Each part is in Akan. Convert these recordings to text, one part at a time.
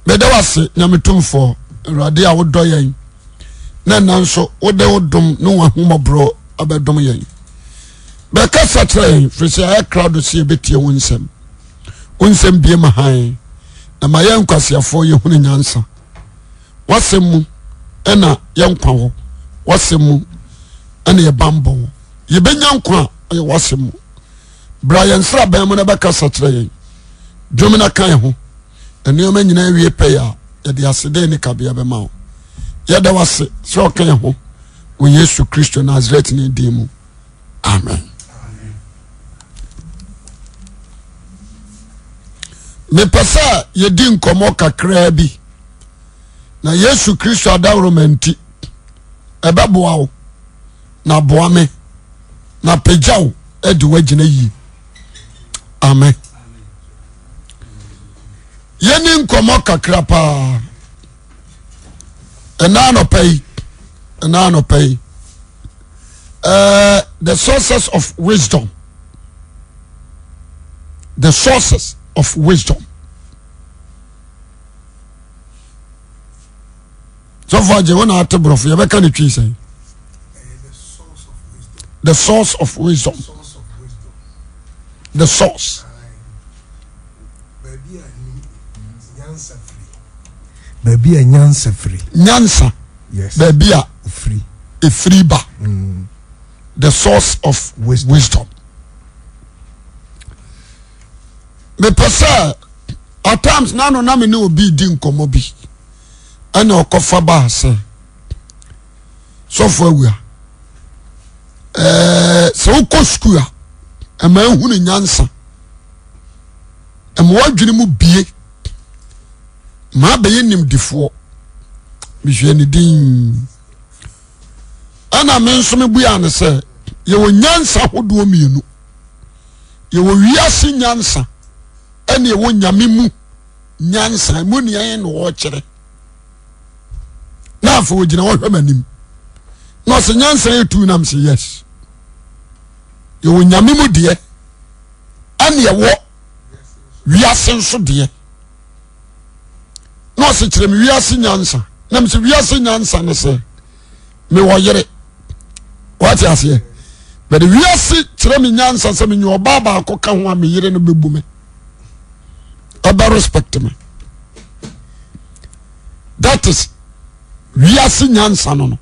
Meda wo ase Nyame tumfoɔ Awurade a wodɔ yɛn na ɛna nso wode wo dom ne w'ahummɔborɔ abɛdom yɛn. Bɛkasa kyerɛ yɛn firi sɛ ayɛ krado sɛ yɛbɛtie wo nsɛm. Wo nsɛm bie ma hann na ma yɛn nkwaseafoɔ yɛhunu nyansa. W'asɛm mu ɛna yɛn nkwa wɔ, w'asɛm mu ɛna yɛ banbɔ wɔ. Yɛbɛnya nkwa a ɛyɛ w'asɛm mu. Bra yɛn nsraban mu na bɛkasa kyerɛ yɛn. Dwom na ka yɛn ho. Nneɛma nyinaa wie pɛyɛ a yɛde aseda ne kabea bɛma wo. Yɛda wase sɛ ɔka yɛn ho wɔ Yesu Kristo Nasaret ne din mu. Amen. Mepɛ sɛ yɛdi nkɔmmɔ kakraa bi na Yesu Kristo adaworoma nti ɛbɛboa wo na boa me na pagya wo de woagyina yie. Amen. Yɛni nkɔmmɔ kakra paa ɛna anɔpa yi ɛna anɔpa yi the sources of wisdom the sources of wisdom sɔfo agye wo na ate borɔfo yɛbɛka ne twi sɛn the source of wisdom the source baabi a nyansa firi nyansa baabi a efiri ba mm. the source of wisdom, wisdom. mepɛ sɛ at times nano na me ne obi di nkɔmmɔ bi ɛna ɔkɔfa baa sɛ sɔfo awua ɛɛ sɛ wokɔ sukuu a ɛma ehunu nyansa ɛma wadwene mu bie ma abɛyɛ nimdifoɔ mehwɛ ne din ɛna me nso mebua no sɛ yɛwɔ nyansa hodoɔ mmienu yɛwɔ wiase nyansa ɛne ɛwɔ nyame mu nyansa mu nea yɛn na ɔrekyerɛ na afei ogyina hɔ hwɛ m'anim na ɔsɛ nyansa yɛ tu nam sɛ yes yɛwɔ nyame mu deɛ ɛne ɛwɔ wiase nso deɛ na ɔsɛ kyerɛ me wiase nyansa na mesɛ wiase nyansa ne sɛ mewɔ yere wate aseɛ bɛde wiase kyerɛ me nyansa sɛ menyɛ ɔbaa baako ka ho a me yere no bɛbu me ɛbɛ respect me that is wiase nyansa no no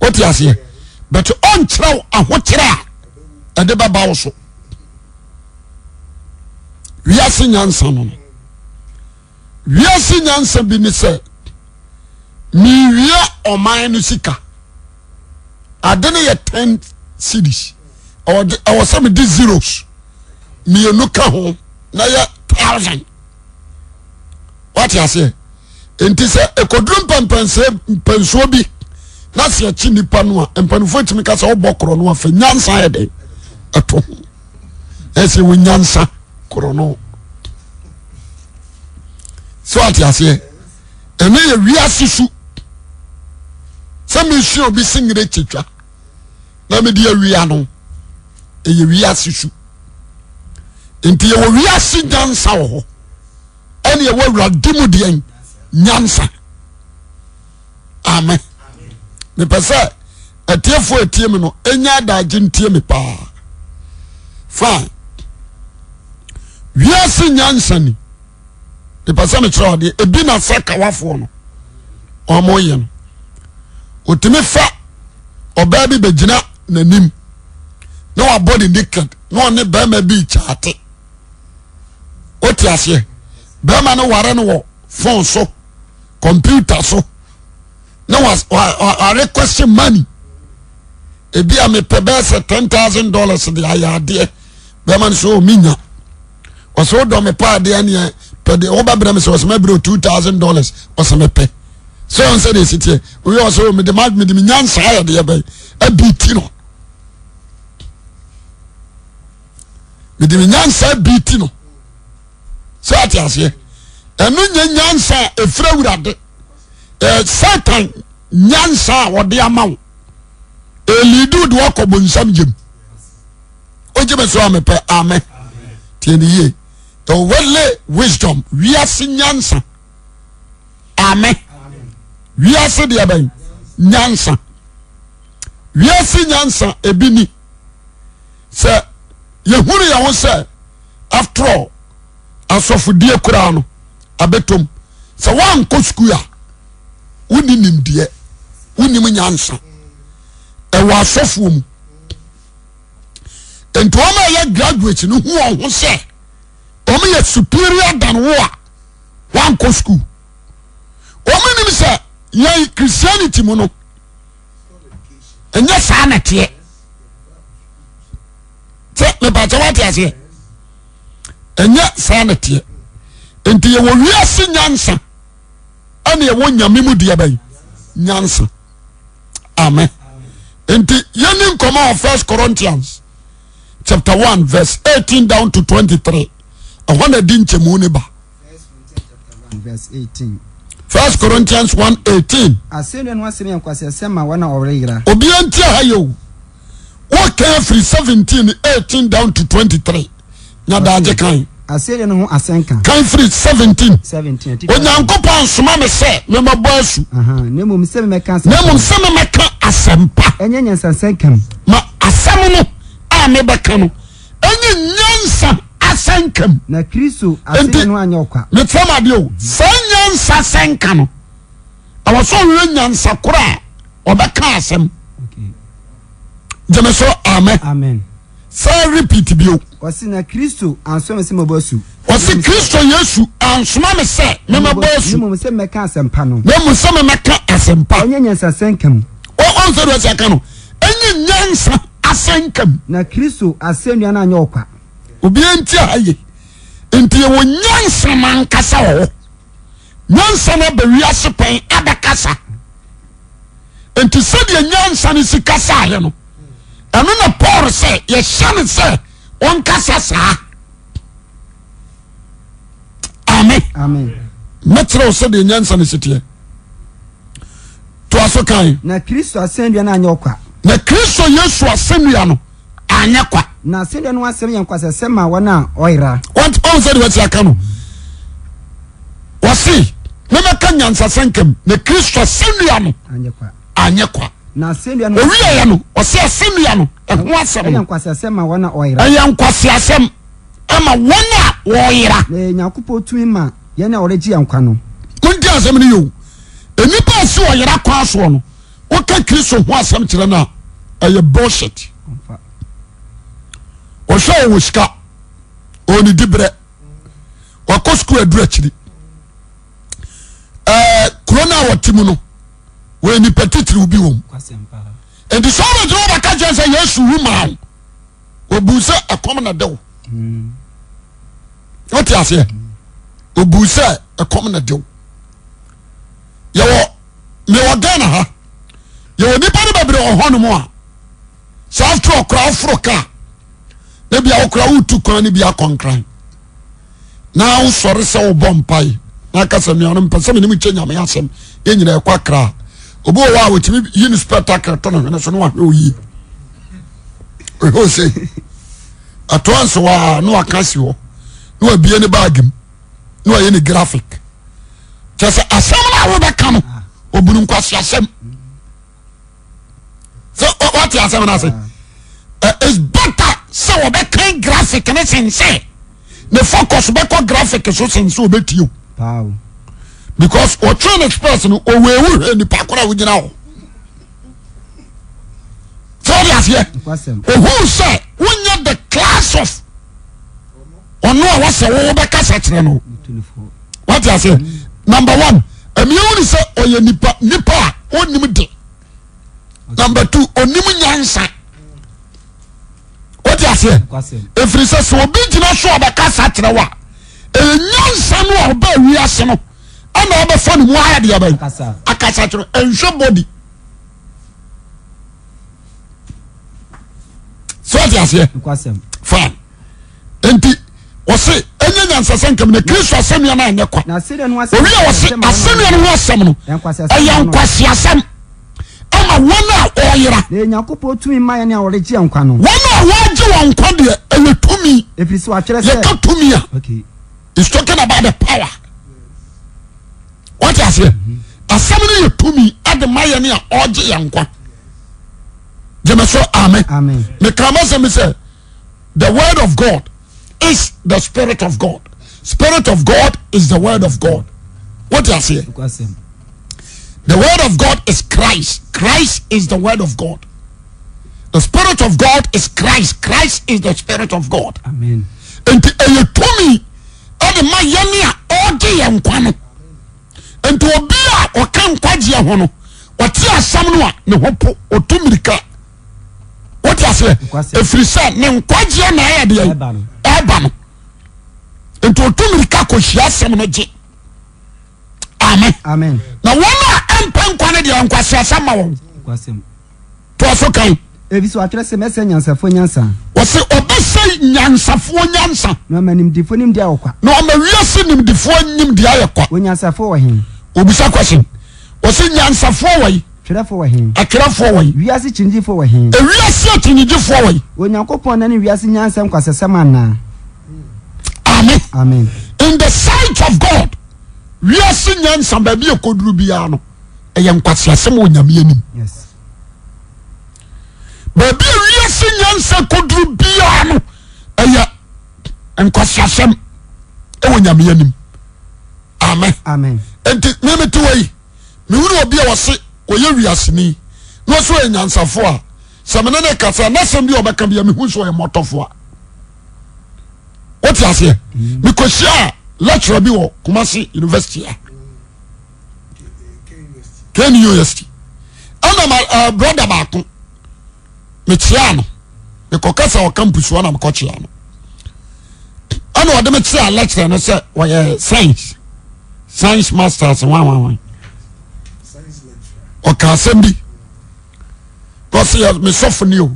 wote aseɛ but ɔnkyerɛ wo ahokyerɛ a ɛde bɛba wo so wiase nyansa no no wiase nyansa bi ne sɛ mewia ɔman no sika ade no yɛ ten cities ɛwɔ sɛ mede zeros mmienu ka ho na yɛ thousand wate aseɛ nti sɛ ɛkɔduru mpɛmpɛnsoɔ mpɛnsoɔ bi na sɛ ɛkye nipa no a mpanimfoɔ tumi ka sɛ wobɔ korɔ no afɛ nyansa yɛ dɛn ɛto ho ɛsɛ wɔ nyansa korɔ no sɛ wate aseɛ ɛno yɛ wiase su sɛ mesua obi singire kyetwa na mede awia no ɛyɛ wiase su nti yɛwɔ wiase nyansa wɔ hɔ ɛne ɛwɔ awurade mu deɛ nyansa amen mepɛ sɛ atiefoɔ atie me no ɛnya adagye ntie me paa fine wiase nyansa ni mepɛ sɛ mekyerɛ adeɛ ebi na sɛ kawafoɔ no wɔn yɛ no otumi fa ɔbaa bi bɛgyina n'anim na wabɔ ne naked na ɔne bɛrima bi kyaate wote aseɛ bɛrima no ware no wɔ phone so computer so na wa wa wa request money ebi a mepɛ bɛyɛ sɛ $10,000 de ayɛ adeɛ bɛrima no sɛ o mi nya ɔsɛ wodɔ me pa adeɛ neɛ pɛ deɛ wobɛbrɛ me sɛ ɔsɛ mɛbrɛ o $2,000 ɔsɛ mepɛ sɛ ɔn sɛ deɛ ɛsi teɛ oyɛ ɔsɛ o mede ma mede me nyansa ayɛ deɛ bɛn abi ti no mede me nyansa abi ti no sɛ ate aseɛ ɛno nyɛ nyansa a ɛfiri awurade satan nyansa a ɔde ama wo ɛliidi wode wakɔ bonsam gyem wogye me so a mepɛ amen tie ne yie the worldly wisdom wiase nyansa. Amen. Wiase deɛ bɛn nyansa. Wiase nyansa ebi ni sɛ yɛhunu yɛn ho sɛ after all asɔfodie koraa no abɛtɔm sɛ woankɔ sukuu a wonni nimdeɛ wonim nyansa ɛwɔ asɔfoɔ mu nti wɔn a ɛyɛ graduate no hu wɔn ho sɛ wɔn yɛ superior than wo a wankɔ sukuu wɔn nim sɛ yɛn Christianity mu no ɛnyɛ saa na ɛteɛ sɛ mepaakyɛ wate aseɛ ɛnyɛ saa na ɛteɛ nti yɛwɔ wiase nyansa ɛna yɛwɔ nyame mu deɛ bɛn nyansa amen nti yɛni nkɔmɔ wɔ First Corinthians chapter 1 verse 18 down to 23 ɛhɔ na di nkyɛmu ne ba First Corinthians 1 18. Asɛnnua no asɛm yɛ nkwaseasɛm ma wɔn a wɔreyera. Obiara nti ha yɛ o. Wɔka afiri 17 18 down to 23. Nya daagye kan. Asɛnnua no ho asɛnka. Kan firi 17. 17. Onyankopɔn nsoma me sɛ memmɛbɔ asu. Na mmom sɛ memmɛka asɛmpa. Na mmom sɛ memmɛka asɛmpa. Ɛnyɛ nyansasɛnka mu. Ma asɛm no a mebɛka no ɛnyɛ nyansa asɛnka mu. Na Kristo asɛnnua no anyɛ ɔkwa. Mekyerɛ mo adeɛ o, saa nyansa asɛnka no, ɛwɔ sɛ ɔhwehwɛ nyansa koro a ɔbɛka asɛm. Gyeme so amen. Amen. Sɛ repeat bio. Ɔsi na Kristo ansoma me sɛ mɛbɔ asu. Ɔsi Kristo Yesu ansoma me sɛ mɛmɛbɔ asu. Na mmom sɛ mɛka asɛmpa no. Na mmom sɛ mɛmɛka asɛmpa. Ɛnyɛ nyansa asɛnka mu. Ɔn sɛ deɛ ɔsi aka no, ɛnyɛ nyansa asɛnka mu. Na Kristo asɛnnua no anyɛ ɔkwa. Obiara nti aha ye. Nti yɛwɔ nyansa nankasa wɔ hɔ. Nyansa no aba wiase pɛn abɛkasa. Nti sɛdeɛ nyansa no si kasaeɛ no, ɛno na Paul sɛ yɛhyɛ no sɛ ɔnkasa saa. Amen. Amen. Mɛkyerɛ wo sɛdeɛ nyansa no si teɛ. Toa so kan. Na Kristo asɛnnua no anyɛ ɔkwa. Na Kristo Yesu asɛnnua no anyɛ kwa. Na asɛnnua no asɛm yɛ nkwaseasɛm ma wɔn a wɔyera. Wɔn sɛ deɛ wɔasi aka no. Wɔsi mɛmɛka nyansasɛnkam na Kristo asɛnnua no anyɛ kwa. Anyɛ kwa. Na asɛnnua no. Owieɛ no wɔsi asɛnnua no ɛho asɛm no. Ɛyɛ nkwaseasɛm ma wɔn a wɔyera. Ɛyɛ nkwaseasɛm ɛma wɔn a wɔyera. Na ɛyɛ Nyankopɔn tumi ma yɛn a wɔregye yɛn nkwa no. Montie asɛm no yie o. Nnipa a ɛsi ɔyera kwan soɔ no, woka Kristo ho asɛm kyerɛ no a, ɛyɛ bullshit. Ɔhwɛ ɔwɔ sika, ɔwɔ ne diberɛ, wakɔ sukuu aduru akyiri. Ɛɛ kuro no a wɔte mu no, wɔyɛ nipa titiriw bi wɔm. Nti sɛ ɔbɛgyina hɔ bɛka kyerɛ sɛ Yesu wu maa wo, obu sɛ ɛkɔm na de wo. Wote aseɛ? Obu sɛ ɛkɔm na de wo. Yɛwɔ mewɔ Ghana ha yɛwɔ nipa no bebree wɔ hɔnom a sɛ after ɔkora woforo kaa na bia wokora wotu kwan no bi akɔnkran na wosɔre sɛ wobɔ mpae na aka sɛ nuanom mpɛ sɛ menim kyɛ nyame asɛm yɛ nyina ɛkɔ akra obi wɔ hɔ a wɔtumi yi no spectacle to no hwene so na wahwɛ oyie ɔhwɛ ose ɛtoa nso a na waka si hɔ na wabie ne baage mu na wayɛ ne graphic kyɛ sɛ asɛm no a wobɛka no ɔbunu nkwasi asɛm sɛ wate asɛm no ase it's better sɛ wɔbɛkan graphic ne sen sɛ ne focus bɛkɔ graphic so sen sɛ ɔbɛtie o because ɔtwe ne express no ɔwɛwu hwɛ nipa koro a wogyina hɔ sɛ wode aseɛ ɔhuu sɛ wonyɛ the class of ɔno a wasɛ wo wobɛkasa kyerɛ no wate aseɛ number one ɛmia wo ne sɛ ɔyɛ nipa nipa a ɔnim de number two ɔnim nyansa wate aseɛ ɛfiri sɛ sɛ obi gyina so a ɔbɛkasa kyerɛ wo a ɛyɛ nyansa no a ɔbɛ wiase no ɛna ɔbɛfa ne mu ayɛ deɛ bɛn akasa kyerɛ ɛnhwɛ body sɛ wate aseɛ fine nti wɔse ɛnyɛ nyansasɛ nkam na kristo asɛnnua no anyɛ kwa owi a wɔse asɛnnua no ho asɛm no ɛyɛ nkwaseasɛm ama wɔn a wɔyera na Nyankopɔn tumi ma yɛn a wɔregye yɛn nkwa no wɔn a wɔregye wɔn nkwa deɛ ɛyɛ tumi ɛfiri sɛ wɔatwerɛ sɛ yɛka tumi a okay. it's talking about the power wɔte aseɛ. aseɛ asɛm no yɛ tumi ɛde ma yɛn a ɔregye yɛn nkwa gyeme so amen meka masɛm bi sɛ the word of God is the spirit of God spirit of God is the word of God wote aseɛ the word of God is Christ Christ is the word of God the spirit of God is Christ Christ is the spirit of God nti ɛyɛ tumi ɛde ma yɛne a ɔregye yɛn nkwa no nti obi a ɔka nkwagyeɛ ho no ɔte asɛm no a ne ho po ɔtu mmirika wote aseɛ ɛfiri sɛ ne nkwagyeɛ na ɛyɛ deɛ ɛba no nti ɔtu mmirika kɔhyia asɛm no gye amen na wɔn a ɛmpɛ nkwa no deɛ nkwaseasɛm ma wɔn toa so kan. Efisɛ wɔatwerɛ sɛ, Mɛsɛe nyansafoɔ nyansa. Wɔse ɔbɛsɛe nyansafoɔ nyansa. Na ɔma nimdefoɔ nimdeɛ ayɛ kwa. Na ɔma wiase nimdefoɔ nimdeɛ ayɛ kwa. Onyansafoɔ wɔ he? Obisa question. Wɔse nyansafoɔ wɔ he? Twerɛfoɔ wɔ he? Atwerɛfoɔ wɔ he? Wiase kyinigyefoɔ wɔ he? Ewiase akyinnyegyefoɔ wɔ he? Onyankopɔn nane wiase nyansa nkwaseasɛm anaa? Amen. Amen. In the sight of God, wiase nyansa baabi a ɛkɔduru biara no, ɛyɛ nkwaseasɛm wɔ Nyame anim. Yes. Baabi a wiase nyansa kɔduru biara no, ɛyɛ nkwaseasɛm wɔ Nyame anim. Amen. Amen. Nti mímí ti wɔ yi, mehunu obi a wɔse ɔyɛ wiaseni na ɔsɛ ɔyɛ nyansafo a, sɛ mene ne kasa na asɛm bi a ɔbɛka bi a mehu sɛ ɔyɛ mmɔtɔfo a. Wote aseɛ? Mekɔhyia a lecturer bi wɔ Kumasi University a. KNUST ɛna ma ɛɛ eh, brɔda baako mekyia no mekɔka sɛ ɔka mpusuo na mekɔkyia no ɛna ɔde me kyerɛ lecturer no sɛ ɔyɛ science science masters wanwanwan ɔka asɛm bi ɔsɛ yɛ mesɔfo ni o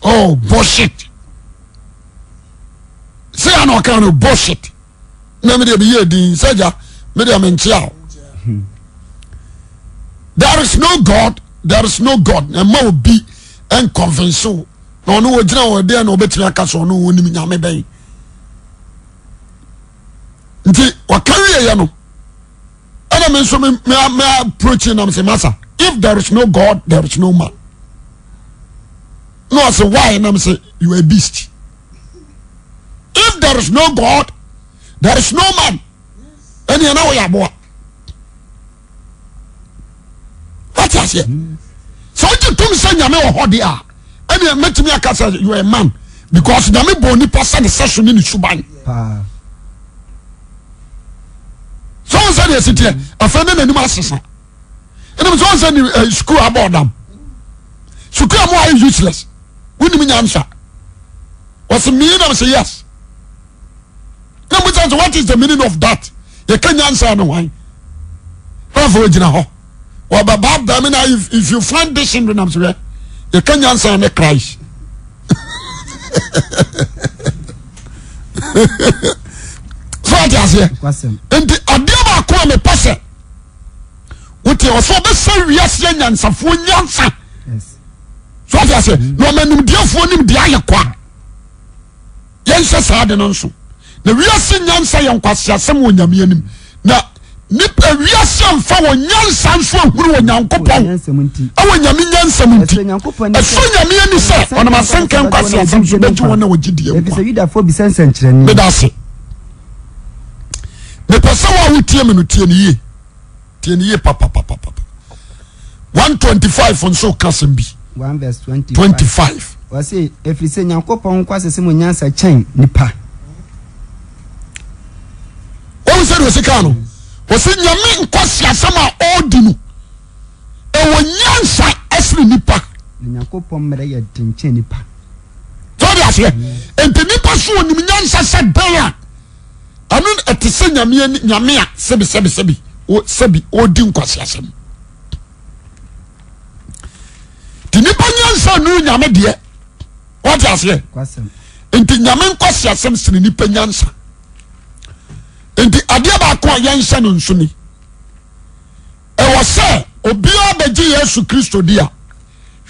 oh bullshit sɛ yɛ na ɔka no bullshit. Na mi deɛ mi yɛ din sɛ gya mi deɛ mi nkyia o there is no God there is no God na ɛma obi nconvince o na ɔno ogyina hɔ deɛ na ɔbɛtumi aka so ɔno onim nyame bɛn nti ɔka wie yɛ no ɛna mi nso mi mi mi approach nam sɛ masa if there is no God there is no man na ɔsɛ why nam sɛ you are a beast. If there is no God, there is no man. Ɛni ɛna wɔyɛ aboa. Wate aseɛ? Sɛ wogye tom sɛ nyame wɔ hɔ deɛ a, ɛni mɛtumi aka sɛ you are a man because nyame bɔ nipa sɛ ne sɛso ne ne suban. Sɛ wɔn sɛ deɛ ɛsi teɛ, afei ne n'anim asesa. Ɛnum sɛ wɔn sɛ ne eh, sukuu abɔ ɔdam. Sukuu a mo ayɛ useless. Wonim nyansa. Wɔsi mii nam sɛ yes. Na mo sɛ what is the meaning of that? Yɛka nyansa no hwan? Na afei ogyina hɔ. Wɔbɛba abɛn mi na if you find this in nam sɛ hwɛ yɛka nyansa ne Christ. So ɔte aseɛ. Nti adeɛ baako a mepɛ sɛ wote ɔsɛ ɔbɛsɛ wiase anyansafoɔ nyansa. So ɔte aseɛ na ɔma nimdeɛfoɔ nimdeɛ ayɛ kwa. Yɛnhyɛ saa ade no nso. Na wiase nyansa yɛ nkwaseasɛm wɔ Nyame anim. Na nipa wiase amfa wɔ nyansa nso ahunu wɔ Nyankopɔn ɛwɔ Nyame nyansa mu nti. Ɛsɔ Nyame ani sɛ ɔnam asɛnka nkwaseasɛm so bɛgye wɔn a wɔgye die nkwa. Meda ase. Mepɛ sɛ wo a wotie me no tie no yie. Tie no yie papapapapa. 125 nso ka asɛm bi. 1 verse 25. 25. Wɔse, ɛfiri sɛ Nyankopɔn nkwasasɛm mu nyansa kyɛn nipa. Wɔn sɛ deɛ ɔsi kaa no, wɔsi nyame nkwasiasɛm a ɔredi no, ɛwɔ nyansa ɛsene nipa. Na Nyankopɔn mmerɛ yɛ den kyɛn nipa. Sɛ ɔde aseɛ, nti nipa so onim nyansa sɛ dɛn a, ɛno ɛte sɛ nyame nyame a sɛbi sɛbi sɛbi sɛbi ɔredi nkwasiasɛm. Nti nipa nyansa nu nyame deɛ wate aseɛ nti nyame nkwasiasɛm sene nipa nyansa nti adeɛ baako a yɛnhyɛ no nso ni ɛwɔ sɛ obiara bɛgye Yesu Kristo di a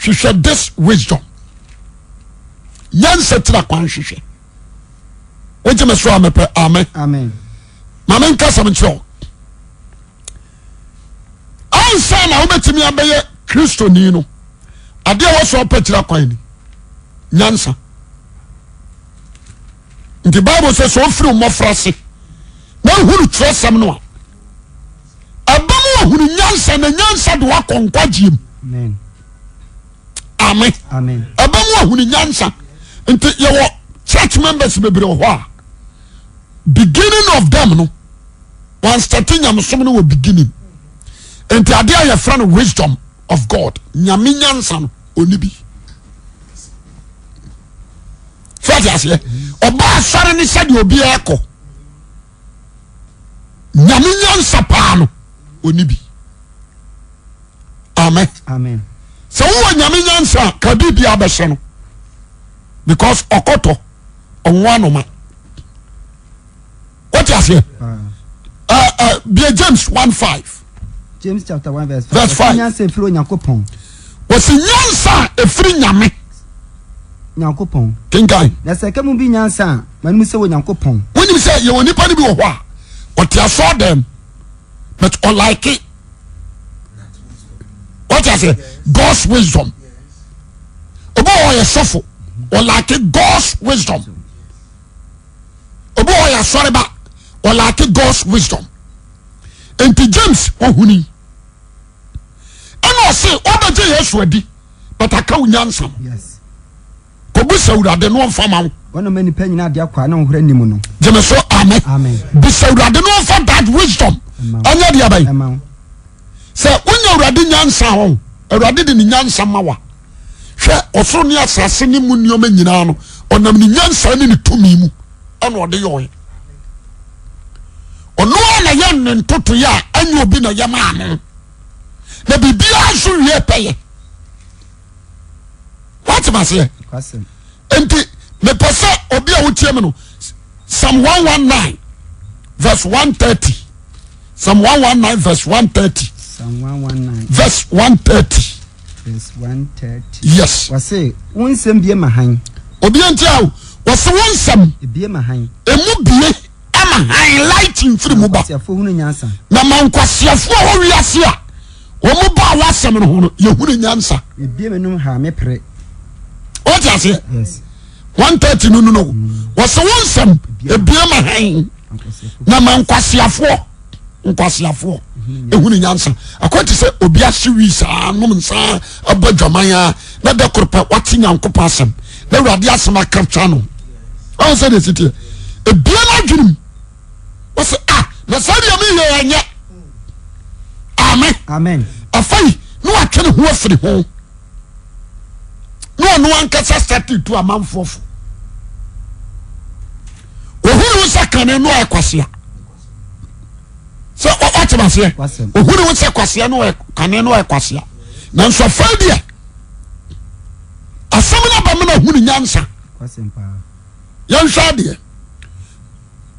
hwehwɛ this wisdom nyansa tira kwan hwehwɛ wogye me so a mepɛ amen maame nkasɛm nkyerɛ wo. Ansa na wobɛtumi abɛyɛ Kristoni no, adeɛ a wɔsɔ ɔpɛ kyerɛ kwan ni nyansa. Nti Bible sɛ sɛ ofiri mmɔfra ase na ehunu twerɛsɛm no a, ɛbɛ mu ahunu nyansa na nyansa de wakɔ nkwagyeɛ mu. Amen. Ɛbɛ mu ahunu nyansa. Nti yɛwɔ church members bebree wɔ hɔ a beginning of them no wɔn start nyamesom no wɔ beginning. Nti adeɛ a yɛfrɛ no wisdom of God nyame nyansa no ɔni bi. So ate aseɛ ɔba asɔre ne sɛdeɛ obiara kɔ nyame nyansa paa no ɔni bi. Amen. Sɛ wowɔ nyame nyansa a ka biribi abɛhyɛ no because ɔkɔtɔ ɔnwo anoma. Wote aseɛ? Bia James 1:5. James chapter 1 verse 5. Verse 5. Nyansa efiri Onyankopɔn. Wɔsi nyansa a efiri Nyame. Nyankopɔn. Kenkan. Na sɛ ɛka mu bi nyansa a, ma no mu sɛ wɔ Nyankopɔn. Wonim sɛ yɛwɔ nipa no bi wɔ hɔ a ɔte asɔɔ dɛm but ɔlike wote aseɛ God's wisdom. Obi wɔ hɔ ɔyɛ sɔfo ɔlike God's wisdom. Obi wɔ hɔ ɔyɛ asɔreba ɔlike God's wisdom. Nti James ohuni ɛna ɔse wabɛgye Yesu adi but aka wo nyansa no. Kɔbisa Awurade na ɔmfa ma wo. Wɔn ma nipa nyinaa adeɛ kwa na ɔhora nim no. Gyeme so amen. Bisa Awurade na ɔmfa that wisdom ɛnyɛ deɛ bɛn. Sɛ wonya Awurade nyansa hɔ, Awurade de ne nyansa ma wa. Hwɛ ɔsoro ne asase ne mu nneɛma nyinaa no, ɔnam ne nyansa ne ne tumi mu ɛna ɔde yɔe. Ɔno ara na yɛ ne ntotoeɛ a ɛnyɛ obi na yɛ maa no. Na biribiara nso wie pɛyɛ. Wate maseɛ? Nti mepɛ sɛ obi a wotie me no Psalm 119 verse 130 Psalm 119 verse 130 Psalm 119 verse 130 verse 130 Yes. Wɔse wo nsɛm bie ma hann. Obi nti a wɔse wo nsɛm ebie ma hann. Emu bie ama hann light mfiri mu ba. Nkwasiafoɔ hunu nyansa. Na ma nkwasiafoɔ a wɔ wiase a wɔn ba w'asɛm no ho no yɛhunu nyansa. Ebie m'anum ha me pere. Wɔte aseɛ? Yes. 130 no no no. Wɔse wo nsɛm ebie ma hann. Na ma nkwasiafoɔ nkwasiafoɔ ehunu nyansa. Akɔ te sɛ obi ahye wii saa nom nsa abɔ adwaman a na da koro pɛ wate Nyankopɔn asɛm na Awurade asɛm aka twa no. Ɔn sɛ deɛ siteɛ ebie n'adwene mu. Wɔsɛ ah na saa deɛ meyɛ ɛnyɛ. Amen. Amen. Afei na watwe ne ho afiri ho na ɔno ankasa starte tu amanfoɔ fo. Ohunu sɛ kane no ɔyɛ kwasea. Sɛ ɔte aseɛ. Ohunu sɛ kwasea no ɔyɛ kane no ɔyɛ kwasea. Nanso afei deɛ asɛm no aba mu na ohunu nyansa. Yɛnhwɛ adeɛ.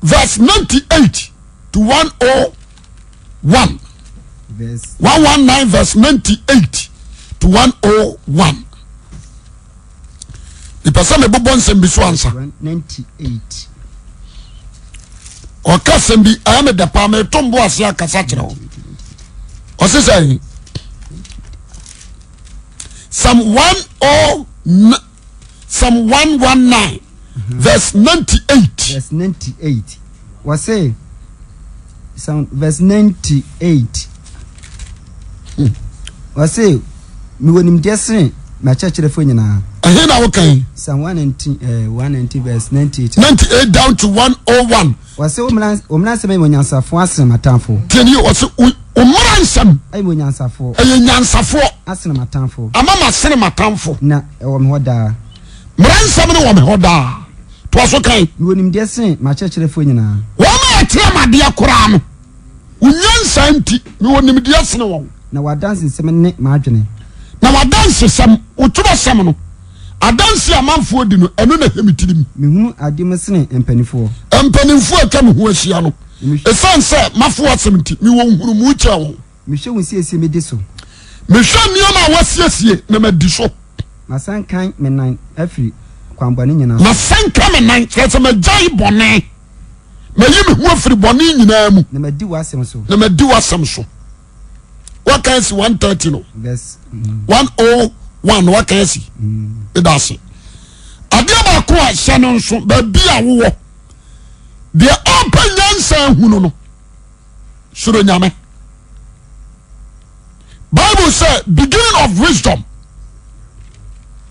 Verse 98 to 101. 119 verse 98 to 101. Mepɛ sɛ mebobɔ nsɛm bi so ansa. Ɔka sɛm bi ɛyɛ me dɛ paa meto mbo ase akasa kyerɛ wo. Ɔse sɛ Psalm 109 Psalm 119 verse 98. Verse 98. Wɔse Psalm verse 98. Wɔse mewɔ nimdeɛ sene m'akyerɛkyerɛfoɔ nyinaa. Ɛhe na woka yi? Psalm 119, eh, 119 verse 98. 98 down to 101. Wɔse wo mmara wo mmara nsɛm yɛ onyansafoɔ asene m'atamfo. Tiɛ ni wɔse wo mmara nsɛm. Ɛyɛ onyansafoɔ. Ɛyɛ nyansafoɔ. Asene m'atamfo. Ama m'asene m'atamfo. Na ɛwɔ me hɔ daa. Mmara nsɛm no wɔ me hɔ daa. Toa so kan. Mewɔ nimdeɛ sene m'akyerɛkyerɛfoɔ nyinaa. Wɔn a ɛkyerɛ m'adeɛ koraa no. Wo nyansa nti, mewɔ nimdeɛ sene wɔn. Na w'adansesɛm ne m'adwene. Na w'adansesɛm, wo twerɛsɛm no, adanse a amanfoɔ di no, ɛno na ɛhɛ me tirim. Mehunu ade mu sene mpanimfoɔ. Mpanimfoɔ a atwa me ho ahyia no, ɛsiane sɛ mafo w'asɛm nti, mewɔ nhunumu kyɛn wɔn. Mehwɛ wo nsiesie medi so. Mehwɛ nneɛma a woasiesie na madi so. Masanka me nan afiri kwammɔne nyinaa so. Masanka me nan, kyerɛ sɛ magyae bɔne. Mayi me ho afiri bɔne nyinaa mu. Na madi w'asɛm so. Na madi w'asɛm so. waka asi 130 no. 101 waka asi. Meda ase. Adeɛ baako a hyɛ no nso baabi a wowɔ deɛ ɔpɛ nyansa hunu no soro nyame. Bible sɛ beginning of wisdom.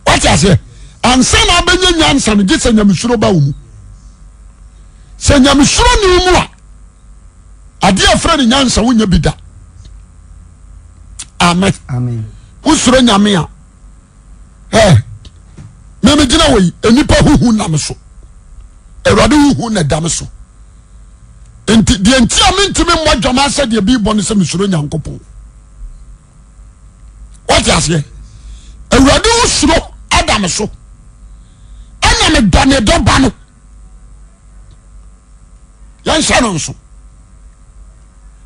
Wate aseɛ ansa na abɛnya nyansa no gye sɛ nyamesuro ba wo mu. Sɛ nyamesuro ni wo mu a adeɛ a ɛfrɛ no nyansa wonya bi da. Amen. Wosuro nyame a ɛ mɛmɛ gyina wɔ yi nnipa huhu nam so awurade huhu na ɛda me so nti deɛ nti a mentumi mmɔ dwama sɛ deɛ bi bɔ no sɛ mesuro nyankopɔn wate aseɛ awurade wo suro ada me so ɛna medɔ ne dɔ ba no yɛnhyɛ no nso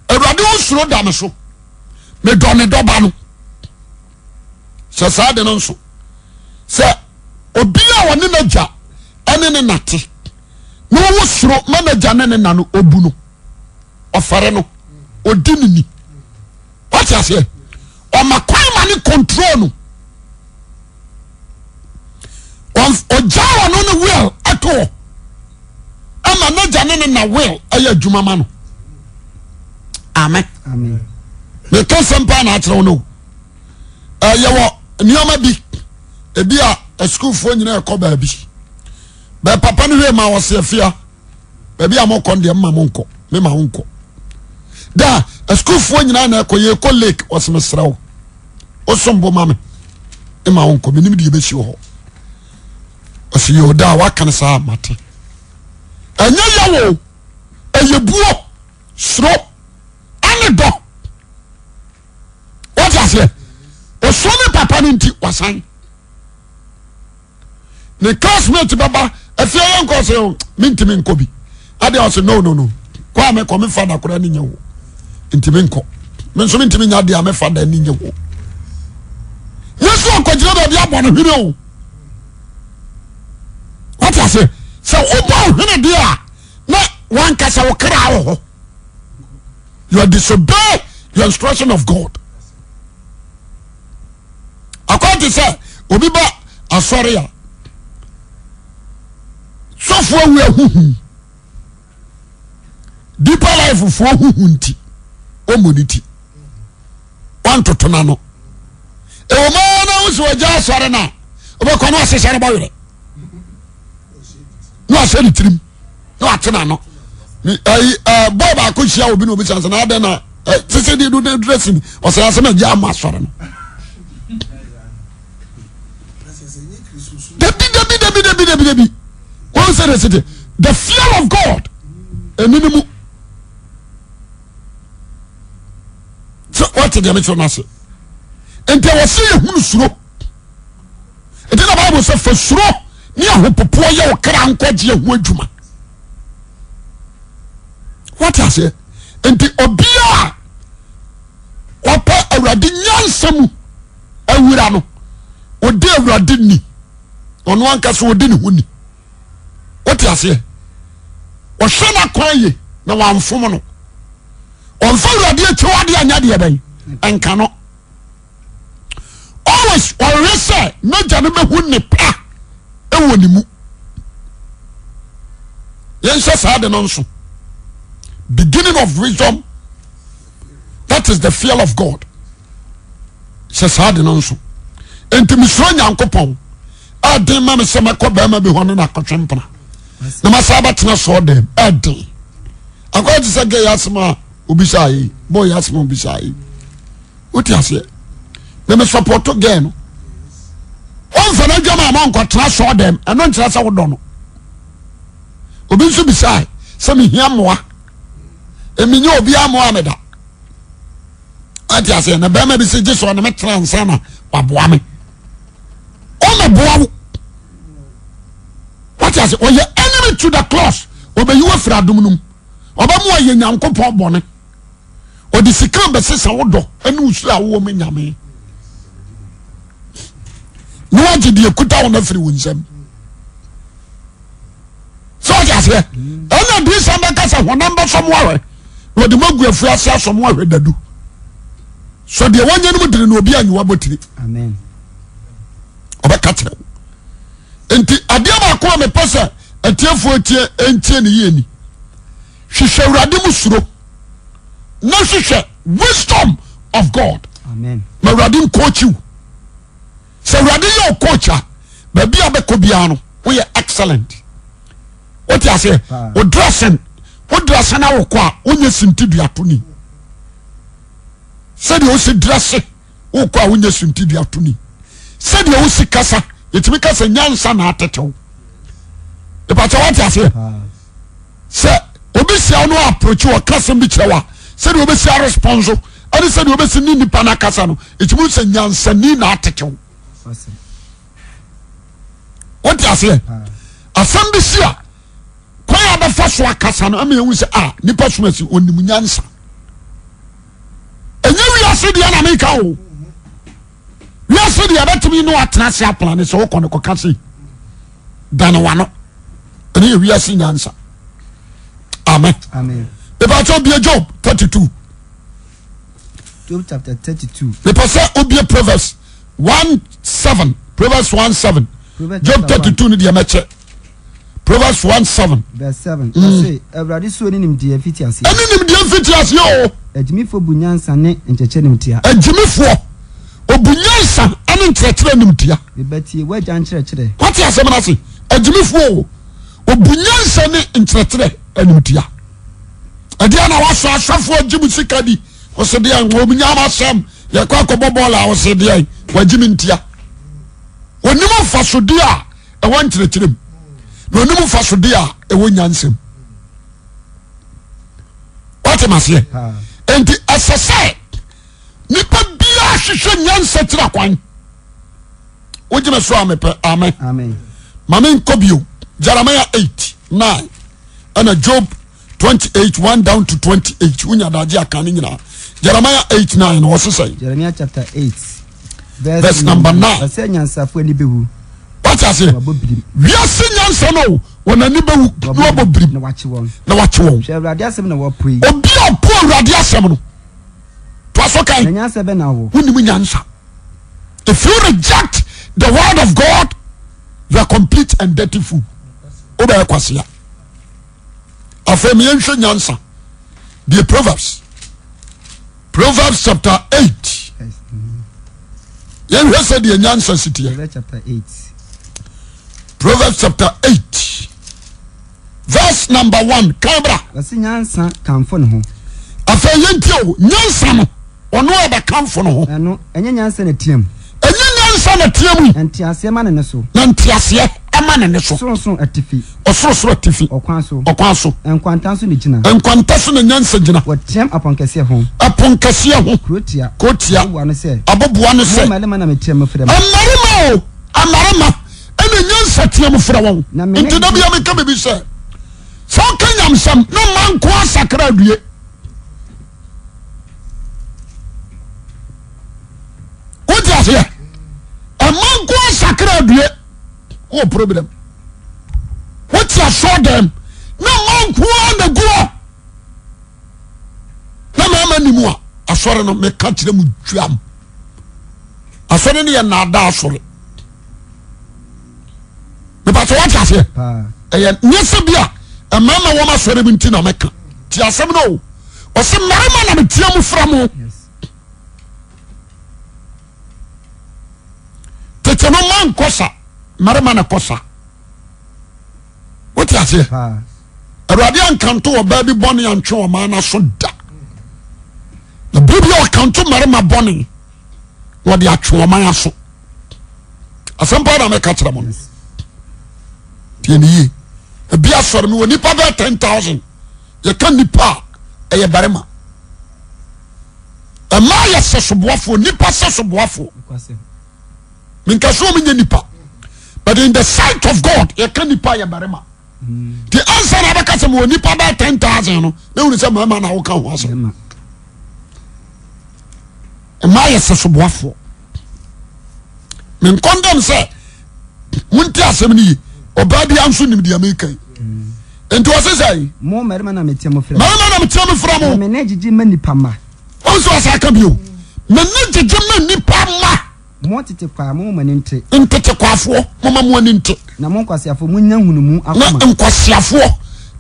awurade wo suro da me so medɔ ne dɔ ba no sɛ saa de no nso sɛ obi a ɔne n'agya ɛne ne nate na ɔwɔ soro ma n'agya ne ne na no obu no ɔfɛre no ɔdi ne ni wate aseɛ ɔma kwan ma ne control no ɔgya ɔno ne will ɛto hɔ ama n'agya ne ne na will ɛyɛ adwuma ma no amen meka sɛm paa na akyerɛ wo no yɛwɔ nneɛma bi ebi a asukuufoɔ nyinaa ɛkɔ baabi bɛɛ papa no hwɛ ma ɔse afia baabi a mokɔ deɛ mma mo nkɔ mema wo nkɔ da asukuufoɔ nyinaa na ɛkɔ yɛkɔ lake ɔse mesrɛ wo wosom bo ma me mma wo nkɔ menim deɛ ɛbɛsi wɔ hɔ ɔse yɛ ɔda a waka no saa mate ɛnyɛ yawo ɛyɛ buo suro ɛne dɔ wọ́n aseɛ osuo ne papa no nti wasan ne classmate bɛba afie yɛ nkɔ sɛ oh, mentumi nkɔ bi adeɛ ɔsɛ no no no kɔ a mekɔ me fada koraa ne nyɛ wo nti menkɔ me nso mentumi nya adeɛ a me fada ne nyɛ wo nyɛ so ɔkɔgyina baabi abɔ no hwene o wate aseɛ sɛ wobɔ hwene deɛ a na wankasa wo kra wɔ hɔ you are disobey the instruction of God akɔyɛ te sɛ obi ba asɔre a sɔfo awu ahuhu deeper life foɔ huhu nti ɔmmɔ ne ti wantoto n'ano ɛwɔ mu ara na wosi wɔgya asɔre no a wobɛkɔ no ahyehyɛ no bɔwerɛ na wahyɛ ne tirim na wate n'ano ɛyi ɛɛ bɔɔl baako hyia obi na obi sɛ na adɛn na ɛ sese deɛ do dress mi ɔsɛ asɛm ɛgye ama asɔre no dabi dabi dabi dabi dabi dabi wɔn sɛ de sete the fear of God ɛni ne mu sɛ wɔte deɛ mekyerɛ no ase nti ɛwɔ sɛ yɛhunu suro. Nti na Bible sɛ fa suro ne ahopopoɔ yɛ wo kra nkwagyeɛ ho adwuma. Wate aseɛ? Nti obiara a ɔpɛ Awurade nyansa mu awura no, ɔdi Awurade ni. Ɔno ankasa ɔdi ne ho ni. Wote aseɛ? Ɔhwɛ n'akwan ye na wamfom no. Ɔmfa Awurade akyiwadeɛ anyɛ deɛ bɛn nka no. Always ɔhwehwɛ sɛ n'agya no bɛhu ne pa wɔ ne mu. Yɛnhyɛ saa de no nso. Beginning of wisdom, that is the fear of God. Hyɛ saa de no nso. Nti mesuro Nyankopɔn ɛden ma me sɛ mɛkɔ bɛrima bi hɔ ne no akɔtwe mpena na masa bɛtena sɔɔ dɛm ɛden akɔyɛ te sɛ gɛ yɛ asɛm a obisa yi bɔɔ yɛ asɛm a obisa yi. Wote aseɛ? Na me support girl no. Ɔnfa n'adwam a monkɔtena sɔɔ dɛm ɛno nkyerɛ sɛ wodɔ no. Obi nso bisae sɛ mehia mmoa. Ɛmenyɛ obiara mmoa me da. Wote aseɛ? Na bɛrima bi sɛ gye sɛ ɔne me tena ansa na waboa me. Ɔmɛboa wo. Wote aseɛ? Ɔyɛ enemy to the cross. Ɔbɛyi wo afiri adom no mu. Ɔbɛma ɔyɛ Nyankopɔn bɔne. Ɔde sika bɛsesa wo dɔ ne wo suro a wowɔ ma Nyame na wagye deɛ kuta wo no afiri wo nsam. Sɛ ɔde aseɛ ɛna diisɛm bɛka sɛ honam bɛsɔ mo ahwɛ na ɔde mo agu afuo ase asɔ mo ahwɛ dadu. So deɛ wɔnyɛ no mu dene na obi anyi wabɔtiri. Amen. Ɔbɛka kyerɛ wo. Nti adeɛ baako a mepɛ sɛ atiefoɔ tie ntie ne yie ni. Hwehwɛ Awurade mu suro na hwehwɛ wisdom of God. Amen. Ma Awurade nkɔɔkyi wo. Sɛ Awurade yɛ wo coach a, baabi a bɛkɔ biara no, woyɛ excellent. Wote aseɛ? Wo dressing, wo dressing na wokɔ a, wonyɛ sintiduatoni. Sɛdeɛ wosi dresse wokɔ a wonyɛ sintiduatoni. Sɛdeɛ wosi kasa, yɛtumi kasa nyansa na atetew. Ìpàtɛ wote aseɛ? Sɛ obi sia wo no approach wɔ kasa bi kyerɛ wa, sɛdeɛ wobɛsi aresponse ɛne sɛdeɛ wobɛsi ne nipa no akasa no, ɛtumi sɛ nyansani na atetew. Wote aseɛ? Asɛm bi si a kwan a bɛfa so akasa no ama yɛhu sɛ a nipa som asi onim nyansa. Ɛnyɛ wiase deɛ na meka o. Wiase deɛ bɛtumi ne watena ase apla ne sɛ wokɔ no kɔka sei dane wano. Ɛne yɛ wiase nyansa. Amen. Amen. Mepa obie Job 32. Job chapter 32. Mepɛ sɛ obie Proverbs 1 7. Proverbs 1 7. Job 32 no deɛ mɛkyɛ. Proverbs 1 7. Verse 7. Ɔse, Awurade suro ne nimdeɛ mfiti aseɛ. Ɛne nimdeɛ mfiti aseɛ o. Agyimifoɔ bu nyansa ne nkyerɛkyerɛ nimtia. Agyimifoɔ obu nyansa ne nkyerɛkyerɛ nimtia. Meba tie w'agya nkyerɛkyerɛ. Wate asɛm no ase? Agyimifoɔ o, obu nyansa ne nkyerɛkyerɛ animtia. Ɛdeɛ na wasɔ asɔfoɔ agye mu sika di. Ɔsɛ deɛ wɔn nyam asɛm yɛkɔ akɔbɔ bɔɔl a ɔsɛ deɛ wagye me ntia. Onim mfasodeɛ a ɛwɔ nkyerɛkyerɛ mu na onim mfasodeɛ a ɛwɔ nyansa mu. Wate maseɛ? Nti ɛsɛ sɛ nipa biara hwehwɛ nyansa kyerɛ kwan. Wogyina so a mepɛ amen. Ma menkɔ bio Jeremiah 8 9 ɛna Job 28 1 down to 28 wonya adagye aka ne nyinaa Jeremiah 8 9 na wɔse sɛn? Jeremiah chapter 8 verse number 9. Ɔsɛ nyansafo ani bɛwu. Wate aseɛ? Wiase nyansa no wɔn ani bɛwu na wɔabɔ birim na wakye wɔn. Na wakye wɔn. Hwɛ Awurade asɛm na wɔapo yi. Obi a ɔpo Awurade asɛm no toa so kan. Na nyansa bɛ na wɔ. Wonim nyansa. If you reject the word of God, you are complete and dirty fool. Wobɛyɛ kwasea. Afei mi yɛnhwɛ nyansa. Deɛ Proverbs. Proverbs chapter 8. Yɛnhwɛ sɛ deɛ nyansa si teɛ. Proverbs chapter 8. Verse number 1. Kan bra. Wɔsi nyansa kamfo ne ho. Afei yɛntie o, nyansa no. Ɔno a ɔbɛkamfo no ho. Ɛno, ɛnyɛ nyansa na ɛteam. Ɛnyɛ nyansa na ɛteam yi. Na nteaseɛ ma ne nne so. Na nteaseɛ ma ne nne so. Sorosoro atifi. Ɔsorosoro atifi. Ɔkwan so. Ɔkwan so. Nkwanta so na ɛgyina. Nkwanta so na nyansa gyina. Wɔteam aponkɛseɛ ho. Aponkɛseɛ ho. Kurotia. Kurotia. Aboboa no sɛ. Aboboa no sɛ. Mo mmarima na meteam mefrɛ mo. Mmarima o, mmarima ɛna nyansa team frɛ wɔn. Na me Nti da bia meka biribi sɛ, sɛ woka nyamsɛm na mma nko asakra adue. Wote aseɛ? Ɛma nko asakra adue wɔ problem. Wote asɔ dɛm na ma nko ara na gu hɔ na mmarima ni mu a asɔre no meka kyerɛ mu dwam. Asɔre no yɛ naadaa asɔre. Mepatɛ wote aseɛ? Ɛyɛ nyɛ sɛ bi a mmarima wɔn asɔre mu nti na meka. Te asɛm no o. Ɔsɛ mmarima na metia mu fra mo. Tete no ma nkɔ sa, mmarima na kɔ sa. Wote aseɛ? Awurade ankanto ɔbaa bi bɔne antwe ɔmaa no aso da. Na bere bi a ɔkanto mmarima bɔne na ɔde atwe ɔman aso. Asɛm paa na mɛka kyerɛ mo no. Tie ne yie. Ebi asɔre mi wɔ nipa bɛyɛ 10,000. Yɛka nipa a ɛyɛ barima. Ɛmaa yɛ sɛ soboafoɔ, nipa sɛ soboafoɔ. Menka sɛ wɔn nyɛ nipa. But in the sight of God, yɛka nipa yɛ barima. Nti ansa na abɛka sɛ mewɔ nipa bɛyɛ 10,000 no, na wunu sɛ mmarima na woka ho asɛm. Mmaa yɛ sɛ soboafoɔ. Menkɔndɛm sɛ monte asɛm no yi. Ɔbaa bi nso nim deɛ meka yi. Nti ɔse sɛ. Mo mmarima na meteɛ mo frɛ. Mmarima na meteɛ mo frɛ mo. Na me nne gyegye ma nipa mma. Ɔnso ɔsa aka bio. M'ani gyegye ma nnipa mma. Mo ntetekwaa, momma mo ani nte. Ntetekwafoɔ, momma mo ani nte. Na mo nkwaseafoɔ, monnya nhunumu akoma. Na nkwaseafoɔ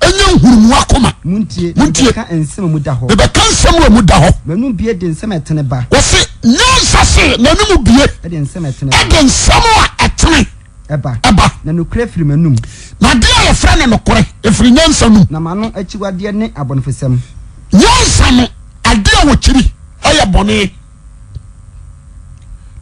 nya nhunumu akoma. Montie, na mebɛka nsɛm a emu da hɔ. Mebɛka nsɛm a emu da hɔ. M'anom bue de nsɛm a ɛtene ba. Wɔse, nyansa se n'anom bue. De nsɛm a ɛtene ba. De nsɛm a ɛtene. Ɛba. Ɛba. Na nokorɛ firi m'anom. Na adeɛ a yɛfrɛ no nokorɛ, ɛfiri nyansa nom. Na m'ano akyiwadeɛ ne abɔnefosɛm. Nyansa no, adeɛ a wɔkyiri yɛ bɔne.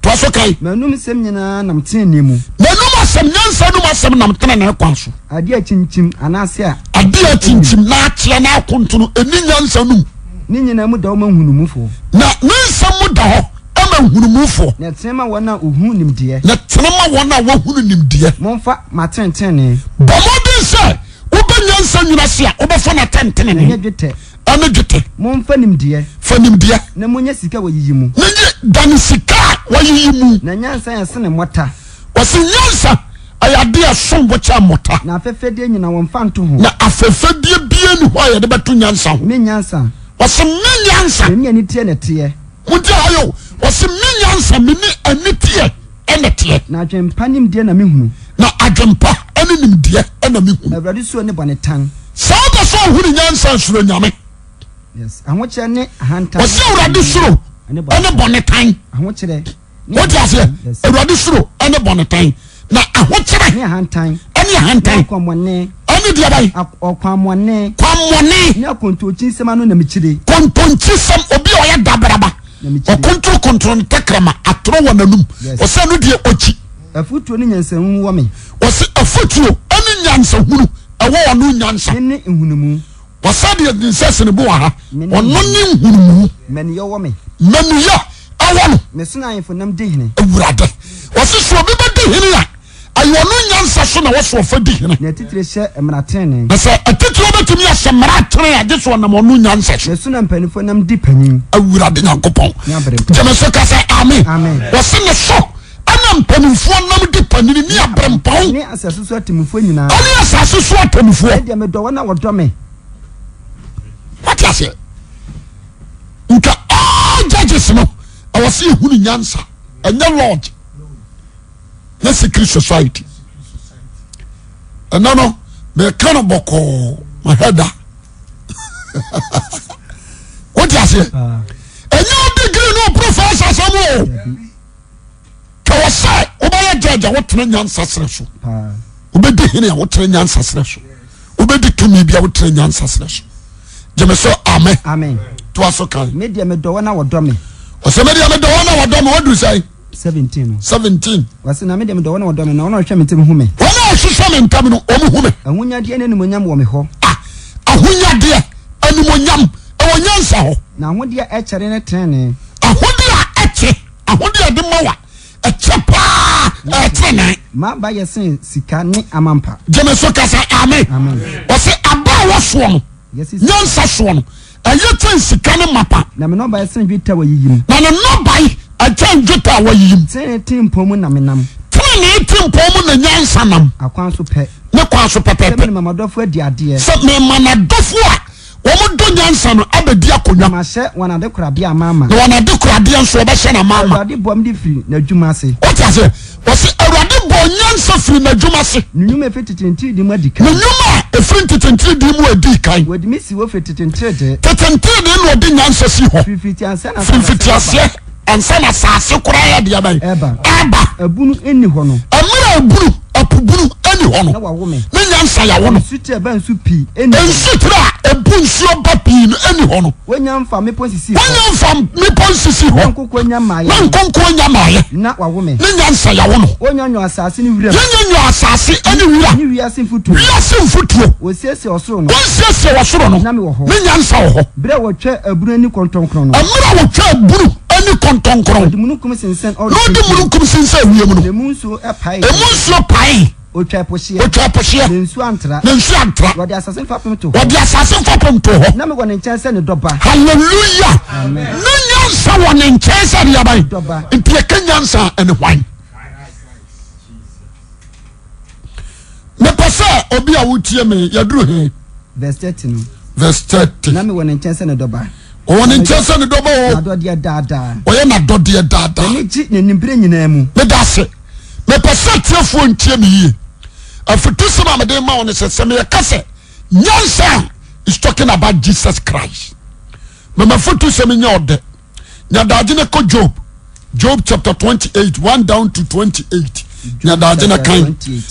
Toa so kan. M'anom nsɛm nyinaa nam tenenee mu. M'anom asɛm, nyansa anom asɛm nam tenenee kwan so. Adeɛ a kyinkyim anaasɛ a. Adeɛ a kyinkyim na akyea na akontono ɛni nyansa nom. Ne nyinaa mu da hɔ ma nhunumufoɔ. Na ne nsɛm mu da hɔ ma nhunumufoɔ. Na ɛtene ma wɔn a wɔhunu nimdeɛ. Na ɛtene ma wɔn a wɔhunu nimdeɛ. Momfa m'atɛntenenee. Bɔ mmɔden sɛ wobɛ nyansa nwunu ase a, wobɛfa n'atɛntenenee. Na ɛnyɛ dwetɛ. Ɛne dwetɛ. Momfa nimdeɛ. Fa nimdeɛ. Na monyɛ sika a wɔayiyi mu. Na nye dane sika a wɔayiyi mu. Na nyansa yɛ sene mmɔta. Wɔse nyansa ɛyɛ adeɛ a ɛsom bo kyɛn mmɔta. Na afɛfɛdeɛ nyina wɔmfa nto ho. Na afɛfɛdeɛ biara nni hɔ a yɛde bɛto nyansa ho. Me nyansa. Wɔse me nyansa. Mene aniteɛ na ɛteɛ. Montie ha yɛ o. Wɔse me nyansa mene aniteɛ na ɛteɛ. Na adwempa nimdeɛ na mehunu. Na adwempa ne nimdeɛ na mehunu. Awurade suro ne bɔne tan. Sɛ wopɛ sɛ ɔhunu nyansa suro Nyame. Yes, ahokyerɛ ne ahantan. Wɔse Awurade suro ne bɔne tan. Ahokyerɛ. Wote aseɛ? Awurade suro ne bɔne tan. Na ahokyerɛ ne ahantan. Ɛne ahantan. Ne akwammɔne. Ɛne deɛ bɛn? Ɔkwammɔne. Kwammɔne. Ne akontonkyinsɛm ano na mekyire. Kontonkyinsɛm, obi a ɔyɛ dabraba. Ɔkontoronkontoro ne tɛkrɛma, atorɔ wɔ n'anum. Ɔsɛ no deɛ ɔkyi. Afotuo ne nyansahunu wɔ me. Ɔsɛ afotuo ne nyansahunu ɛwɔ ɔno nyansa. Me ne nhunumu. Wɔsɛ deɛ ne nsa sene bo wɔ ha. Ɔno ne nhunumu. Mmaniyɛ wɔ me. Mmaniyɛ ɛwɔ no. Me so na ahemfo nam di hene. Awurade. Ɔse sɛ obi bɛdi hene a, ɛyɛ ɔno nyansa so na wɔso ɔfa di hene. Na atitire hyɛ mmara tenenee. Na sɛ atitire bɛtumi ahyɛ mmara tenenee a, gye sɛ ɔnam ɔno nyansa so. Me so na mpanimfoɔ nam di panin. Awurade Nyankopɔn. Gyeme so ka sɛ amen. Amen. Wɔse ne so ɛna mpanimfoɔ nam di panini ne aberempɔn. Ne asase so atemmufoɔ nyinaa. Ɛne asase so atemmufoɔ. Ɛdeɛ medɔ wɔn a wɔdɔ me. Wate aseɛ? Nka all judges no ɛwɔ sɛ yɛhunu nyansa ɛnyɛ lodge na secret society ɛnɛ no meka no bɔkɔɔ mahwɛ da wote aseɛ ɛnyɛ degree no professor sɛm o Kɛwɔ sɛ wobɛyɛ judge a wotena nyansa serɛ so, wobɛdi hene a wotena nyansa serɛ so, wobɛdi tumi bi a wotena nyansa serɛ so. Gyeme so amen. Amen. Toa so kan. Me deɛ medɔ wɔn a wɔdɔ me. Ɔsɛ me deɛ medɔ wɔn a wɔdɔ me. Waduru sɛn? 17 no. 17. Wɔsɛ na me deɛ medɔ wɔn a wɔdɔ me na wɔn a wɔhwehwɛ me ntam hu me. Wɔn a wɔhwehwɛ me ntam no wɔn hu me. Ahonyadeɛ ne animuonyam wɔ me hɔ. Ah, ahonyadeɛ, animuonyam ɛwɔ nyansa hɔ. Na ahodeɛ a ɛkyɛre ne tenenee. Ahodeɛ a ɛkyɛ. Ahode a ɛde ma wa ɛkyɛ paa ɛyɛ tenenee. M'aba yɛ sen sika ne amampa. Gyeme so kasa amen. Ɔse aba a wɔsoɔ no nyansa soɔ no ɛyɛ kyɛn sika ne mapa. Na me nnɔbae sen dwetɛ a wɔayiyi mu. Na ne nnɔbae ɛkyɛn dwetɛ a wɔayiyi mu. Tenenee tempɔn mu na menam. Tenenee tempɔn mu na nyansa nam. Akwan so pɛ. Ne kwan so pɛpɛɛpɛ. Sɛ mema m'adɔfo adi adeɛ. Sɛ mema n'adɔfo a Wɔn dɔ nyansa no abɛdi akonnwa. Na mahyɛ wɔn adekoradeɛ amaama. Na wɔn adekoradeɛ nso wɔbɛhyɛ no amaama. Awurade bɔɔ me de firi n'adwuma ase. Wote aseɛ? Wɔsi Awurade bɔɔ nyansa firi n'adwuma ase. Ne nnwuma a ɛfiri tete ntiridii mu adi kan. Ne nnwuma a ɛfiri ntete ntiridii mu adi kan. Wɔde me sii hɔ firi tete ntiridii. Tete ntiridii na ɔde nyansa sii hɔ. Firi mfitiaseɛ na Firi asase reba. mfitiaseɛ ansa na asase koraa yɛ deɛ bɛn? Ɛreba. Ɛreba. Abunu nni hɔ no. Mmerɛ a abunu, ɛpo bunu nni hɔ no. Na wawo me. Ne nyansa yɛawo no. Nsutire a ɛba nsu pii nni hɔ no. Nsutire a ɛbu nsuo ba pii no nni hɔ no. Wɔnnya mfa mmepɔ nsisii hɔ. Wɔnnya mfa mmepɔ nsisii hɔ. Na nkokoɔ nnya mmaeɛ Na no. nkokoɔ nnya mmaeɛ. Na wawo me. Ne nyansa yɛawo no. Wɔnnya nyɔɔ asase ne wiram. Yɛnnya nyɔɔ asase ne wira. Ne wiase mfuturo. Wiase mfuturo. Wɔsiesie ɔsoro no. Wɔnsiesie ɔsoro no. Na mewɔ hɔ. Ne nyansa wɔ hɔ. Berɛ a wɔtwa abunu ani kɔntɔnkrɔn no. Mmerɛ a wɔtwa abunu ani kɔntɔnkrɔn. Wɔde mununkum sensɛn Na ɔde mununkum sensɛn wiem no. Na emu nsuo paee. Emu nsuo paee. Ɔtwaa po hyeɛ. Ɔtwaa po hyeɛ. Na nsuo antra. Na nsuo antra. Wɔde asase mfapem too hɔ. Wɔde asase mfapem too hɔ. Na mewɔ ne nkyɛn sɛ ne dɔba. Hallelujah. Amen. Ne nyansa wɔ ne nkyɛn sɛ deɛ bɛn. Dɔba. Nti ɛka nyansa ɛne hwan? Mepɛ sɛ obi a wotie me yɛduru he. Verse 30 no. Verse 30. Na mewɔ ne nkyɛn sɛ ne dɔba. Ɔwɔ ne nkyɛn sɛ ne dɔba o. N'adɔdeɛ daadaa. Ɔyɛ n'adɔdeɛ daadaa. N'ani gye n'anim berɛ nyinaa mu. Meda ase. Mepɛ sɛ atiefoɔ ntie me yie. Afutusɛm a mede ma wo ne sɛ, sɛ meyɛka sɛ nyansa is talking about Jesus Christ. Mema afutusɛm nyɛ ɔdɛ. Nyadaagye ne kɔ Job. Job chapter 28, 1 down to 28. Nyadaagye ne kan.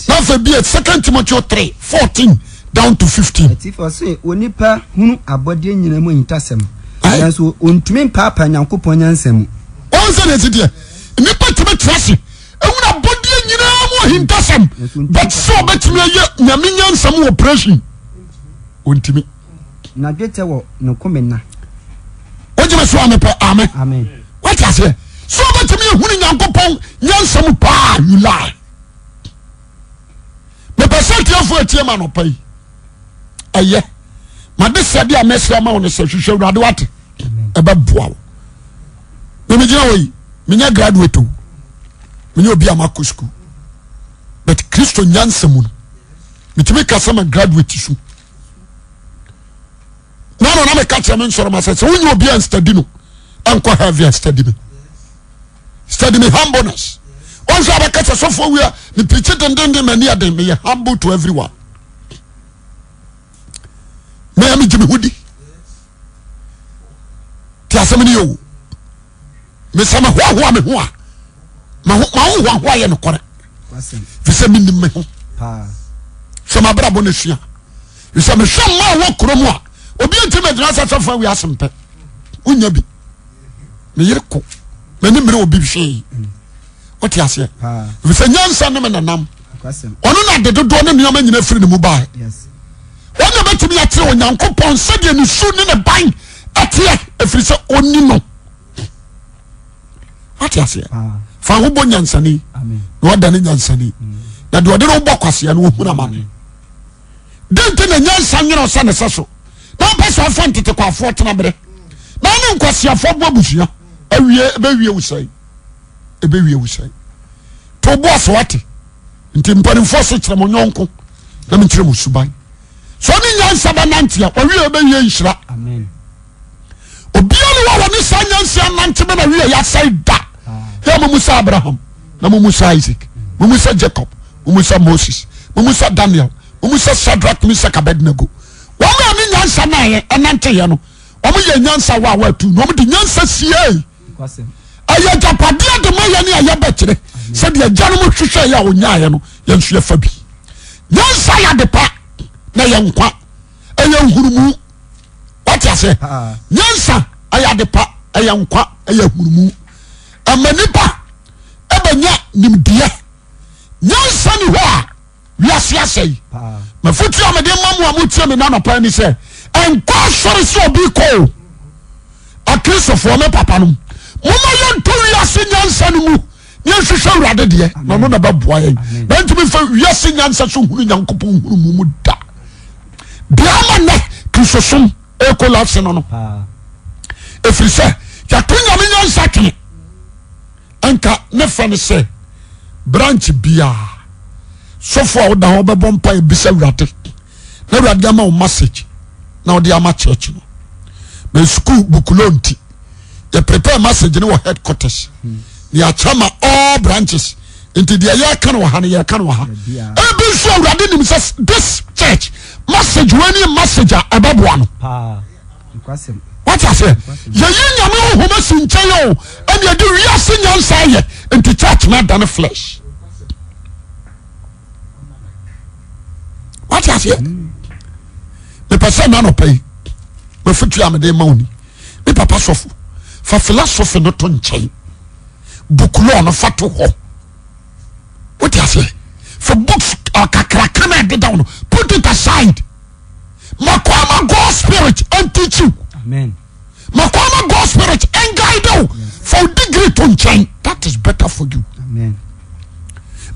Na afei bie Second Timothy 3, 14 down to 15. Atifi ɔse onipa hunu abɔdeɛ nyinaa mu ahintasɛm, nanso ɔntumi mpaapaa Nyankopɔn nyansa mu. Wɔn sɛ deɛ ɛsi deɛ nnipa tumi tena ase ehunu abɔdeɛ nyinaa mu ahintasɛm, but sɛ ɔbɛtumi ayɛ Nyame nyansa mu operation, ɔntumi. Na dwetɛ wɔ ne komena. Wogyeme so a mepɛ amen. Amen. Wate aseɛ sɛ wobɛtumi ahunu Nyankopɔn nyansa mu paa you lie. Mepɛ sɛ atiefoɔ atie ma anɔpa yi ɛyɛ made sɛdeɛ a mɛsrɛ ma wo no sɛ hwehwɛ Awurade wate ɛbɛboa wo. Memegyina hɔ yi menyɛ graduate o menyɛ obi a makɔ sukuu but Kristo nyansa mu no metumi ka sɛ ma graduate su na na meka kyerɛ me nsɔrɔ ma sɛ sɛ wonyɛ obi a nstadi no ɛnkɔ heaven a study me study me humbleness wɔn sɛ abɛka sɛ sɔfoɔ wia me pirikyi dendenden m'ani ɛden meyɛ humble to everyone mɛyɛ megye me ho di te asɛm no yɛ o mesɛ mehoahoa me ho a mahohoahoa yɛ nokorɛ fi sɛ menim me ho sɛ mabrabɔ no sua fi sɛ mehwɛ mma a wɔ kuro mu a obi nti mɛgyina sɛ sɔfo awi asɛm pɛ wonya bi meyere ko m'ani mmerɛ obi hwee wote aseɛ fi sɛ nyansa ne me nanam ɔno na ade dodoɔ ne nneɛma nyina firi ne mu bae wɔn na bɛtumi akyerɛ Onyankopɔn sɛdeɛ ne su ne ne ban ɛteɛ ɛfiri sɛ ɔni no wate aseɛ fa ho bɔ nyansani na wada ne nyansani na deɛ ɔde no bɔ kwasea no ɔhunu amane dɛn nti na nyansa nyerɛ sɛ ne sɛ so na ɔpɛ sɛ ɔfa ntetekwafoɔ tena berɛ na ne nkwaseafoɔ bɔ abusua awie ɛbɛwie wo sɛe ɛbɛwie wo sɛe to bo ase wate nti mpanimfoɔ se kyerɛ mo nyɔnko na menkyerɛ mo suban sɛ ɔne nyansa bɛnante a wawie bɛwie nhyira obia ne wa wɔne saa nyansa nante bɛ na wie yɛasɛe da yɛ mo mu sɛ Abraham na mo mu sɛ Isaac mo mu sɛ Jacob mo mu sɛ Moses mo mu sɛ Daniel mo mu sɛ Shadrach Meshach Abednego wɔn a ne nyansa naayɛ ɛnanteyɛ no wɔn yɛ nyansa wa wa tu na wɔn de nyansa siee ɛyɛ agyapadeɛ de ma yɛn a yɛbɛkyerɛ sɛdeɛ agyanom hwehwɛ yɛ a ɔnyaeɛ no yɛn nso yɛfa bi nyansa yɛ ade pa na yɛ nkwa ɛyɛ nhunumu wate aseɛ nyansa ɛyɛ ade pa ɛyɛ nkwa ɛyɛ nhunumu ɛma nipa ɛbɛnya nimdeɛ nyansa ni hɔ a wiase asɛe mafotu a mede ma mo a motie me nanɔpa ni sɛ ɛnkɔ asɔre sɛ obi kɔ o akristofoɔ me papa nom moma yɛntɔ wiase nyansa no mu ne yɛnhwehwɛ awurade deɛ na ɔno na bɛboa yɛn na ntumi mfa wiase nyansa so hunu nyankopɔn hunu mu mu da deɛ ama nnɛ kristosom ɛkolapse no no ɛfiri sɛ yɛto nyame nyansa twene Nka ne fɛ ne sɛ branch biara sɔfo a woda hɔ bɛbɔ mpa ebisa awurade na awurade ama wo message na ɔde ama church no na sukuu bukulo nti yɛ prepare message no wɔ headquarters na yɛakyɛ ma all branches nti deɛ yɛka no wɔ ha no yɛka no wɔ ha ebi nso awurade nim sɛ this church message wɔ ni message a ɛbɛboa no. Wate aseɛ? Yɛyi nyame honhom asi nkyɛn o, ɛne yɛde wiase nyansa ayɛ nti church no adane flesh. Wate aseɛ? Mepɛ sɛ nna nɔpa yi mafotu a mede ma wo ni. Me papa sɔfo, fa philosophy no to nkyɛn. Book law no fa to hɔ. Wote aseɛ? Fa books kakraka no a ɛdeda wo no, put it aside. Makwama God spirit and teach you. Amen. Makwama God spirit and guide you. For degree to nkyɛn that is better for you. Amen.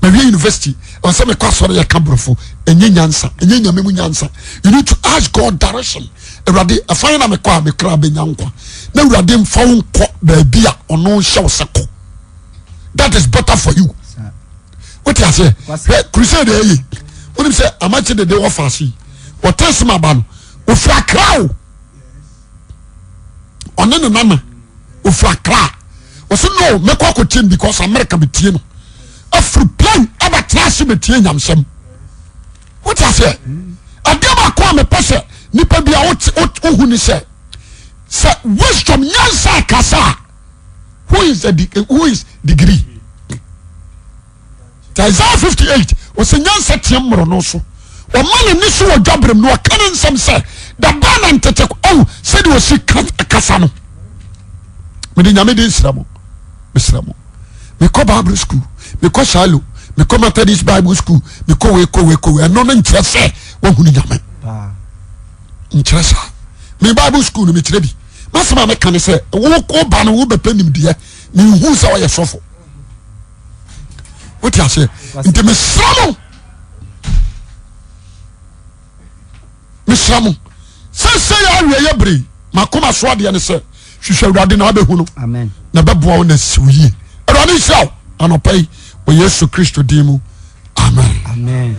Mawie university ɛwɔ sɛ mekɔ asɔre yɛ ka borɔfo ɛnyɛ nyansa ɛnyɛ nyame mu nyansa you need to ask God direction awurade ɛfa yɛ na mekɔ a mekra bɛnya nkwa na awurade mfa wo nkɔ baabi a ɔno nhyɛ wo sɛ kɔ that is better for you. Wote aseɛ hwɛ crusade ɛyɛ wonim sɛ amakye dede wɔ faase yi wɔte sɛ ma ba no ofiri akra o. Ɔne ne nana ofiri Accra. Ɔsi no mɛkɔ akɔtie no because America metie no. Afiri plane abɛtena ase bɛtie nyamsɛm. Wote aseɛ? Adeɛ baako a mepɛ sɛ nipa bi a wohu ne sɛ sɛ wisdom nyansa kasa a who is the who is degree? Isaiah 58 ɔsɛ nyansa teɛ mmorɔno so ɔma n'ani so wɔ dwaberem na ɔka ne nsɛm sɛ daba na ntete ɔhu sɛdeɛ ɔsi kasa no. Mede nyame de nsira mo, mesrɛ mo, mekɔ bible school, mekɔ Shiloh, mekɔ Methodist bible school, mekɔ wei kɔ wei kɔ wei, ɛno no nkyerɛ sɛ wahunu nyame, nkyerɛ saa. Me bible school no mekyerɛ bi, masɛm a meka ne sɛ woba no wobɛpɛ nimdeɛ, menhu sɛ ɔyɛ sɔfo. Wote aseɛ? Nti mesrɛ mo, mesrɛ mo sɛ sɛ yɛ awieyɛ bere makoma so adeɛ ne sɛ hwehwɛ awurade na abɛhu no na ɛbɛboa wo na asi wo yie. Awurade nhyira wo anɔpa yi wɔ Yesu Kristo din mu, amen, amen.